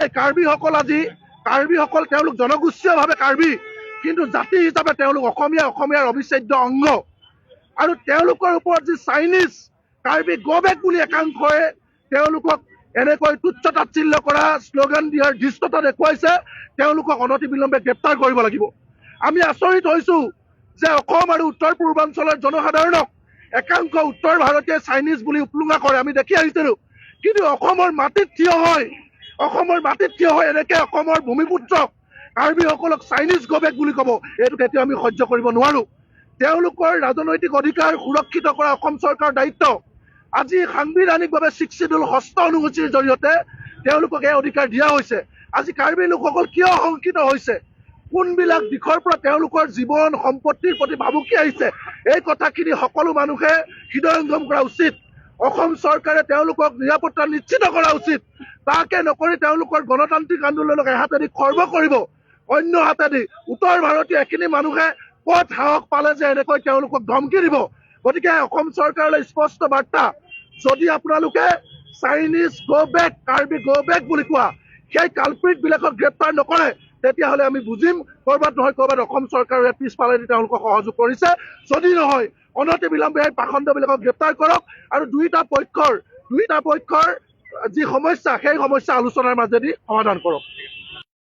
এই কাৰ্বিসকল, আজি কাৰ্বিসকল তেওঁলোক জনগোষ্ঠীয়ভাৱে কাৰ্বি, কিন্তু জাতি হিচাপে তেওঁলোক অসমীয়া, অসমীয়াৰ অবিচ্ছেদ্য অংগ। আৰু তেওঁলোকৰ ওপৰত যি চাইনিজ, কাৰ্বি গ'বেক বুলি একাংশই তেওঁলোকক এনেকৈ তুচ্ছ তাচ্ছিল্য কৰা, শ্লোগান দিয়াৰ ধৃষ্টতা দেখুৱাইছে, তেওঁলোকক অনতিবিলম্বে গ্ৰেপ্তাৰ কৰিব লাগিব। আমি আচৰিত হৈছো যে অসম আৰু উত্তৰ পূৰ্বাঞ্চলৰ জনসাধাৰণক একাংশ উত্তৰ ভাৰতীয় চাইনিজ বুলি উপলুঙা কৰে, আমি দেখি আহিছিলো। কিন্তু অসমৰ মাটিত থিয় হৈ, অসমৰ মাটিত থিয় হৈ এনেকে অসমৰ ভূমিপুত্ৰক, কাৰ্বিসকলক চাইনিজ গবেক বুলি ক'ব, এইটো কেতিয়াও আমি সহ্য কৰিব নোৱাৰো। তেওঁলোকৰ ৰাজনৈতিক অধিকাৰ সুৰক্ষিত কৰা অসম চৰকাৰৰ দায়িত্ব। আজি সাংবিধানিকভাৱে ছিক্স চিডিউল, ষষ্ঠ অনুসূচীৰ জৰিয়তে তেওঁলোকক এই অধিকাৰ দিয়া হৈছে। আজি কাৰ্বি লোকসকল কিয় শংকিত হৈছে, কোনবিলাক দিশৰ পৰা তেওঁলোকৰ জীৱন সম্পত্তিৰ প্ৰতি ভাবুকি আহিছে, এই কথাখিনি সকলো মানুহে হৃদয়ংগম কৰা উচিত। অসম চৰকাৰে তেওঁলোকক নিৰাপত্তা নিশ্চিত কৰা উচিত। তাকে নকৰি তেওঁলোকৰ গণতান্ত্ৰিক আন্দোলনক এহাতেদি খৰ্ব কৰিব, অন্য হাতেদি উত্তৰ ভাৰতীয় এখিনি মানুহে ক'ত সাহস পালে যে এনেকৈ তেওঁলোকক ধমকি দিব? গতিকে অসম চৰকাৰলৈ স্পষ্ট বাৰ্তা, যদি আপোনালোকে Chinese go back, Karbi go back বুলি কোৱা সেই কালপ্ৰিট বিলাকক গ্ৰেপ্তাৰ নকৰে, তেতিয়াহ'লে আমি বুজিম ক'ৰবাত নহয় ক'ৰবাত অসম চৰকাৰে পিছফালেদি তেওঁলোকক সহযোগ কৰিছে। যদি নহয়, অনতি বিলম্বে এই পাখণ্ডবিলাকক গ্ৰেপ্তাৰ কৰক আৰু দুয়োটা পক্ষৰ যি সমস্যা, সেই সমস্যা আলোচনাৰ মাজেদি সমাধান কৰক।